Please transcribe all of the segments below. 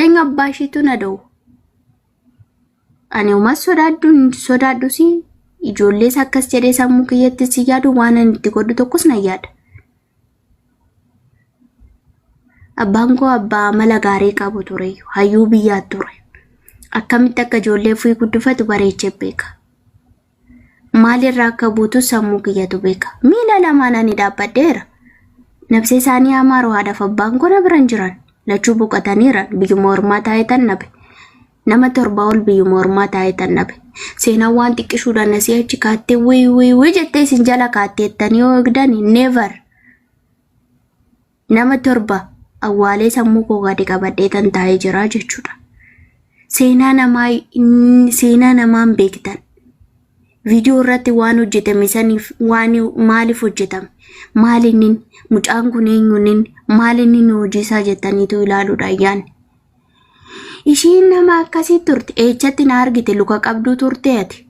Eenyu abbaa ishiitu na dhoowwa? Ani homaa sodaadhu sodaadhus ijoollees akkas jedhee sammuu kiyyatti si yaadu waan ani itti godhu tokkos na yaada. Abbaan koo abbaa amala gaarii qabu ture, hayyuu biyyaa ture. Akkamitti akka ijoollee ofii guddifatu bareechee beeka. Maalirraa akka buutu sammuu kiyyatu beeka. Miila lamaan ani dhaabbadheera. Nabsee isaanii amaaru haadhaaf abbaan koo na bira hin jiran. Lachuu boqotaniira. Biyyuma ormaa taa'ee tan dhabe. Nama torba ol biyyuma ormaa taa'ee tan dhabe. Seenaan waan xiqqishuudhaan asii achi kaattee wii wii wii jettee isin jala kaatteettanii yoo eegdan never. Nama torba awwaalee sammuu koo gadi qabadhee tan taa'ee jira jechuudha. Seenaa namaa seenaa namaan beektan. Viidiyoo irratti waan hojjetame saniif waan maaliif hojjetame? Maal inni mucaan kun eenyuun inni maal inni hojii isaa jettaniitu ilaaluudha ayyaanni. Ishiin nama akkasii turte eechatti na argite luka qabduu turte ati.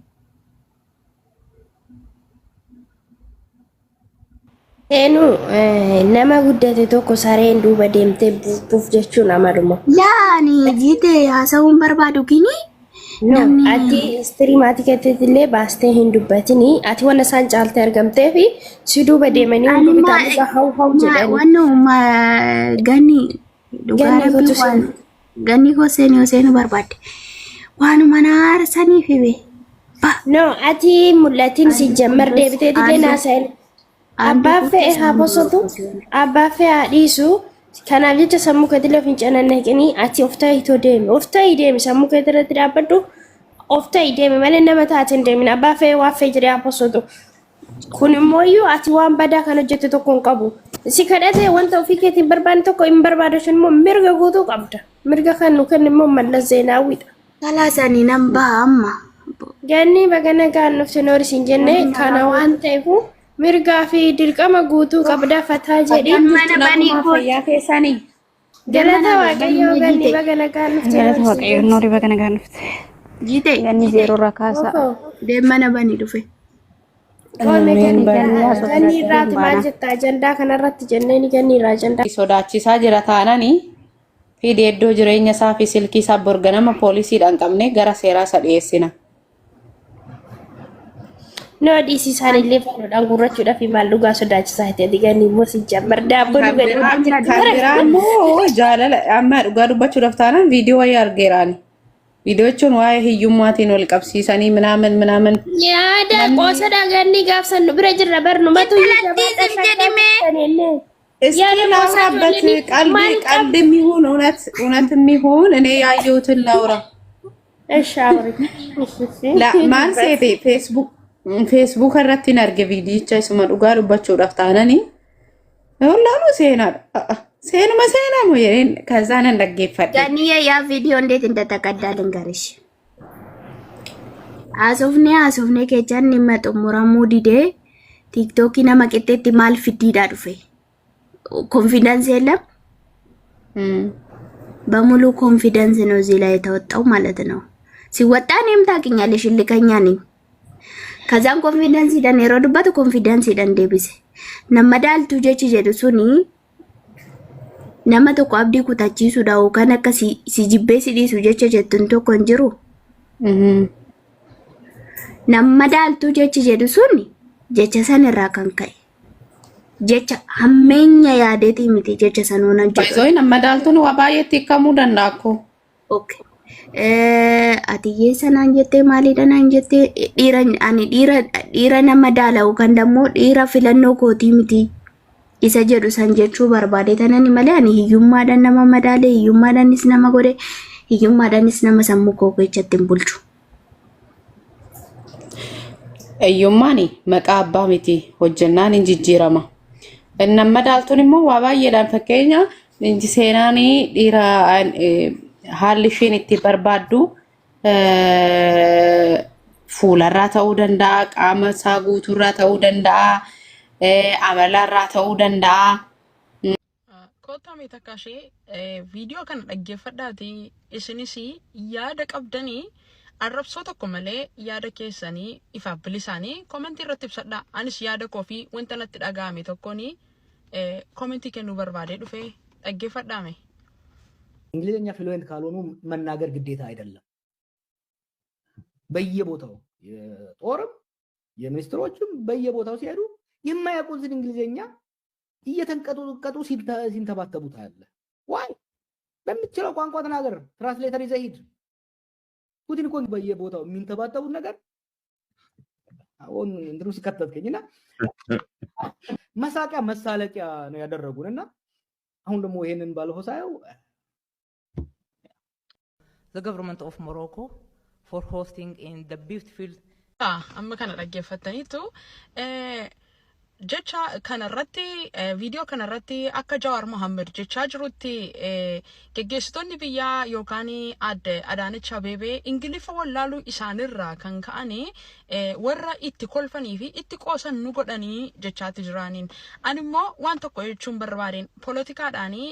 Seenuu nama guddate tokko sareen duuba deemtee buuf buuf jechuun amaluma. Laa ani jiite haasa'uun barbaadu gini No, namni ati istirii maatii keetti illee baastee hin dubbatini. Ati waan isaan caaltee argamtee fi si duuba deemanii ani hunduu ma bitaa mirga hawu hawu ma jedhanii. wanno ma ganni dhugaa Ganni rabbii kootu waan seen. ganni koo seenuu yoo seenuu barbaadde waanuma na aarsaniif be ba No, ati mul'atiin si Andu jammar quddus deebiteetillee andu naasa'in. andu Abbaan fe'e quddus haa andu bosotu, quddus. abbaan fe'e haa dhiisu. Kanaaf jecha sammuu keetillee of hin canannaqinii ati of ta'ii too deemi. Of ta'ii deemi sammuu keetii irratti dhaabbadhu. Of ta'ii deemi malee nama taate hin deemin. Abbaan fe'e waan fe'e jedhee haa bosotu. Kun immoo iyyuu ati waan badaa kan hojjette tokko hin qabu. Si kadhatee wanta ofii keetiin hin barbaanne tokko hin barbaadu sun immoo mirga guutuu qabda. Mirga kan nu kenne immoo Mallas Zeenaawwiidha. Kalaas ani nan baha amma. Ganni baga nagaan dhufte noori siin jenne Namni kana nagaa waan ta'eef mirgaa fi dirqama guutuu qabda fataa jedhi. Mana Jirtu banii nagumaa kooti. fayyaa keessanii. Galata Mana Waaqayyoo banii ganni jiite. baga nagaan dhufte Galata noori siin Waaqayyoo jenne. noorii baga nagaan dhufte. Jiite. Ganni zeeroo irraa kaasaa. Ofoo Deem mana banii dhufe. qoome Ameen ganni Ganni baga. haasofna ganni irraati maal baana. jetta ajandaa kanarratti jenneeni ganni irraa ajandaa. Sodaachisaa jira taanani fidi iddoo jireenya isaa fi silkii isaa bor ganama poolisiidhaan qabnee gara seeraa isa dhiyeessina. No dhiisi isaanillee faanoodhaan guurrachuudhaaf maal dhugaa sodaachisaa ta'e ati ganni immoo si jammar daabboo Kan nu gadi biraa jira kan biraa immoo jaalala amma dhugaa dubbachuudhaaf taanaan viidiyoo wayii argeeraani. Viidiyoo jechuun waa'ee hiyyummaatiin wal qabsiisanii minaamin minaamin Yaada namni qoosadha ganni gaafsan nu bira jirra barnumatu iyyuu Intalattii jabaadha zim shaggaa jedhimee. jirtan jennee. እስኪ Yaada qoosaa ላውራበት። ijoolleen ቀልድ maal ቀልድ qabdu? የሚሆን እውነት እውነት የሚሆን እኔ ያየሁትን ላውራ። እሺ አውሪ። La maal seete Facebook Facebook irratti hin arge viidiyicha isuma dhugaa dubbachuudhaaf taananii Wallaan seenaadha. Seenuma seenaamu jedheen ከዛ nan dhaggeeffadhe. ገኒዬ ያ ቪዲዮ እንዴት እንደተቀዳ ልንገርሽ። Haasofnee haasofnee keechaan dhimma xumuramuu didee tiiktookii nama qixxeetti maal fiddiidhaa dhufe. ኮንፊደንስ የለም በሙሉ ኮንፊደንስ ነው እዚህ ላይ የተወጣው ማለት ነው። ሲወጣ እኔም ታውቂኛለሽ እልከኛ ነኝ። ከዛን ኮንፊደንስ ሂደን yeroo dubbatu ኮንፊደንስ ሂደን deebise. Nama daaltuu jechi jedhu suni nama tokko abdii kutachiisuudha yookaan akka si si jibbee si dhiisu jecha jettuun tokko hin jiru. Nama daaltuu jechi jedhu suni jecha san irraa kan ka'e. Jecha hammeenya yaadeetii miti jecha sanuun jedhu. Baay'isooyin amma daaltuun waa baay'eetti hiikamuu danda'a akkoo. Okay. Ati hiyyeessa naan jettee maalidha naan jettee dhiira ani dhiira dhiira nama daala'u kan dammoo dhiira filannoo kootii miti isa jedhu san jechuu barbaade tanani malee ani hiyyummaadhaan nama madaale hiyyummaadhaanis nama godhe hiyyummaadhaanis nama sammuu koo keessatti hin bulchu. Hiyyummaan maqaa abbaa miti hojjennaan hin jijjiirama. Nama daaltuun immoo waa baay'eedhaan fakkeenya seenaan dhiira haalli isheen itti barbaaddu fuularraa ta'uu danda'a, qaama isaa guutuurraa ta'uu danda'a, amalarraa ta'uu danda'a. Kottaa mee takka ishee viidiyoo kana dhaggeeffadhaatii isinis yaada qabdanii arrabsoo tokko malee yaada keessanii ifaaf bilisaanii koomentii irratti ibsadhaa. Anis yaada koo fi wanta natti dhaga'ame tokkoon koomentii kennuu barbaadee dhufe dhaggeeffadhaa mee. እንግሊዝኛ fluent ካልሆኑ መናገር ግዴታ አይደለም። በየቦታው የጦርም የሚኒስትሮችም በየቦታው ሲሄዱ የማያውቁትን እንግሊዝኛ እየተንቀጠቀጡ ሲንተባተቡ ታያለህ። Why? በምትችለው ቋንቋ ተናገር፣ translator ይዘህ ሂድ። ፑቲን እኮ በየቦታው የሚንተባተቡት ነገር አሁን እንትኑ ሲከተትከኝ እና መሳቂያ መሳለቂያ ነው ያደረጉን። እና አሁን ደግሞ ይሄንን ባለፈው ሳየው The government of Morocco for hosting in the beautiful Amma kana dhaggeeffattaniitu, jecha kanarratti, viidiyoo kanarratti akka Jawaar Mohammed jechaa jirutti, geggeessitoonni biyyaa yookaan adde Adaanech Abeebee Ingiliffa wallaaluu isaanirraa kan ka'anii warra itti kolfanii fi itti qoosan nu godhanii jechaatti jiraaniin. Ani immoo waan tokko jechuun barbaadeen, poolotikaadhaanii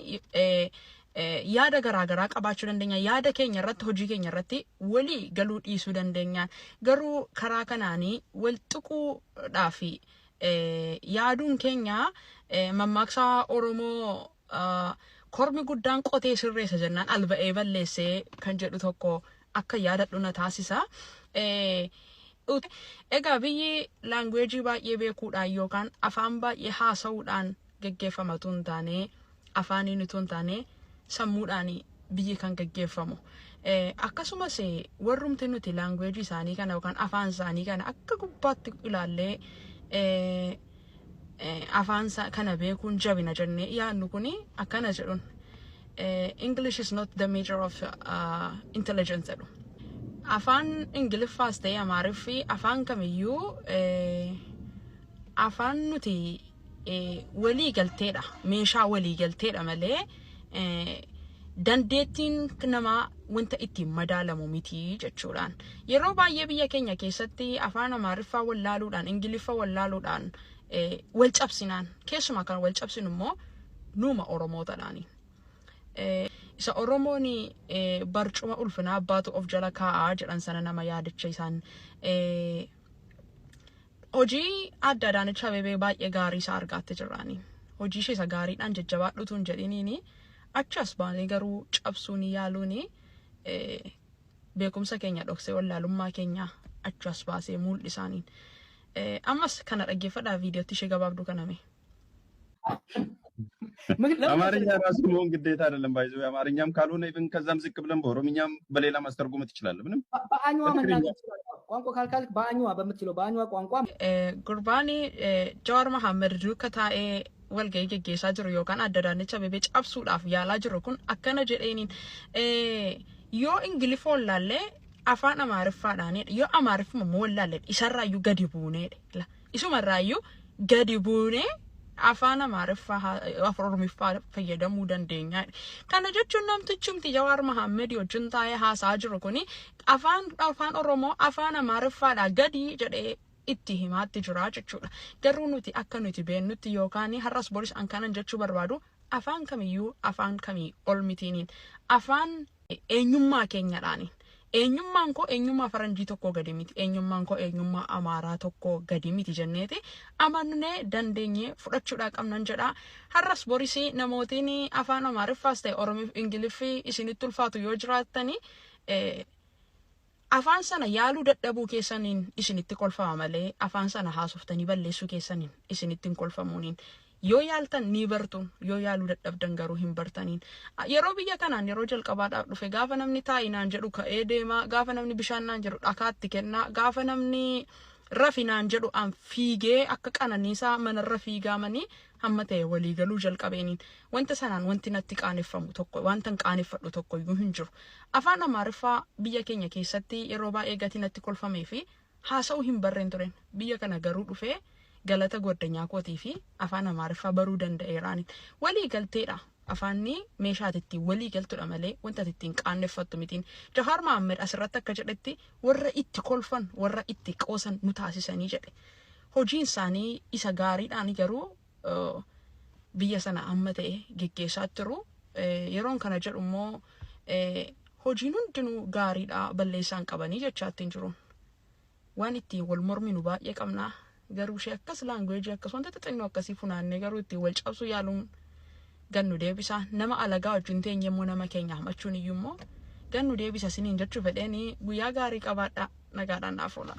yaada garaagaraa qabaachuu dandeenya. Yaada keenya irratti, hojii keenya irratti walii galuu dhiisuu dandeenya. Garuu karaa kanaanii wal tuquudhaa fi yaaduun keenya, mammaaksa Oromoo "Kormi guddaan qotee sirreessa jennaan alba'ee balleessee" kan jedhu tokko akka yaadadhu na taasisa. Egaa biyyi language baay'ee beekuudhaan yookaan afaan baay'ee haasa'uudhaan geggeeffamatu hin taane, afaaniin utuu hin taane, sammuudhaan biyyi kan geggeeffamu. Akkasumas warrumti nuti language isaanii kana yookaan afaan isaanii kana akka gubbaatti ilaallee, afaan kana beekuun jabina jennee yaadnu kuni akkana jedhuun. "English is not the measure of intelligence" jedhu. Afaan Ingiliffaas ta'e Amaariffi, afaan kamiyyuu, afaan nuti walii galteedha, meeshaa walii galteedha malee dandeettiin namaa wanta ittiin madaalamu miti jechuudhaan. Yeroo baay'ee biyya keenya keessatti afaan Amaariffaa wallaaluudhaan, Ingiliffa wallaaluudhaan wal cabsinaan, keessumaa kan wal cabsinu immoo nuuma Oromootadhaani. Isa Oromoon "Barcuma ulfinaa abbaatu of jala kaa'aa" jedhan sana nama yaadacha isaan. Hojii adda Adaanech Abeebee baay'ee gaarii isaa argaatti jirraani. Hojii ishee isa gaariidhaan jajjabaadhutu hin jedhiniini, achi as baanee garuu cabsuun yaaluuni beekumsa keenya dhoksee wallaalummaa keenya achi as baasee mul'isaaniin. Ammas kana dhaggeeffadhaa, viidiyootti ishee gabaabduu kaname. አማርኛ ራሱ መሆን ግዴታ አይደለም። ባይዘ አማርኛም ካልሆነ even ከዛም ዝቅ ብለን በኦሮምኛም በሌላ ማስተርጎም ትችላለህ። ምንም በአኝዋ መናገር ትችላለህ። ቋንቋ ካልካልክ በአኝዋ፣ በምትችለው በአኝዋ ቋንቋ። Gurbaan Jawaar Mohaammed duuka taa'ee walgahii geggeessaa jiru yookaan adda Adaanech Abeebee cabsuudhaaf yaalaa jiru kun akkana jedheeniin: yoo Ingiliffoo wallaallee afaan Amaariffaadhaan, yoo Amaariffuma immoo wallaallee isarraayyuu gadi buuneedha. Isumarraayyuu gadi buunee afaan Amaariffaa, afaan Oromiffaa fayyadamuu dandeenya. Kana jechuun namtichumti Jawaar Mohaammed wajjin taa'ee haasa'aa jiru kuni afaan Oromoo afaan Amaariffaadhaa gadi jedhee itti himaatti jira jechuudha. Garuu nuti akka nuti beennutti yookaan har'as boris an kanan jechuu barbaadu, afaan kamiyyuu afaan kamii ol mitiiniin, afaan eenyummaa keenyadhaaniin. Eenyummaan koo eenyummaa faranjii tokkoo gadi miti, eenyummaan koo eenyummaa Amaaraa tokkoo gadi miti jenneeti amannee dandeenyee fudhachuudhaa qabnan jedha. Har'as boris namootiin afaan Amaariffaas ta'e Oromiif Ingiliffii isinitti ulfaatu yoo jiraattanii, afaan sana yaaluu dadhabuu keessaniin isinitti kolfama malee afaan sana haasoftanii balleessuu keessaniin isinitti hin kolfamuuniin. Yoo yaaltan ni bartu, yoo yaaluu dadhabdan garuu hin bartaniin. Yeroo biyya kanaan yeroo jalqabaadhaaf dhufe, gaafa namni taa'inaan jedhu ka'ee deema, gaafa namni bishaan naan jedhu dhakaatti kennaa, gaafa namni rafinaan jedhu an fiigee akka qananiisaa manarra fiigaamanii hamma ta'e walii galuu jalqabeeniin. Wanta sanaan wanti natti qaaneffamu tokko, wanta hin qaaneffadhu tokko iyyuu hin jiru. Afaan Amaariffaa biyya keenya keessatti yeroo baay'ee gatii natti kolfamee fi haasa'uu hin barreen turen. Biyya kana garuu dhufee galata goddanyaa kootii fi afaan Amaariffaa baruu danda'eeraani. Walii galteedha. Afaanni meeshaa ittiin walii galtudha malee wanta ittiin qaaneffattu mitiin. Jawaar Mohaammed asirratti akka jedhetti, warra itti kolfan, warra itti qoosan nu taasisanii jedhe. Hojiin isaanii isa gaariidhaan garuu biyya sana amma ta'e geggeessaa jiru. Yeroon kana jedhu immoo hojiin hundinuu gaariidha, balleessaan qabanii jechaatti hin jiru. Waan ittiin wal morminu baay'ee qabna. Garuu ishee akkas language akkas wanta xixinnoo akkasii funaannee garuu ittiin wal cabsuu yaaluun Gannu deebisa. Nama alagaa wajjin teenye immoo nama keenya hamachuun iyyuu immoo gannu deebisa isiniin jechuu fedheeni. Guyyaa gaarii qabaadhaa, nagaadhaan naaf oola.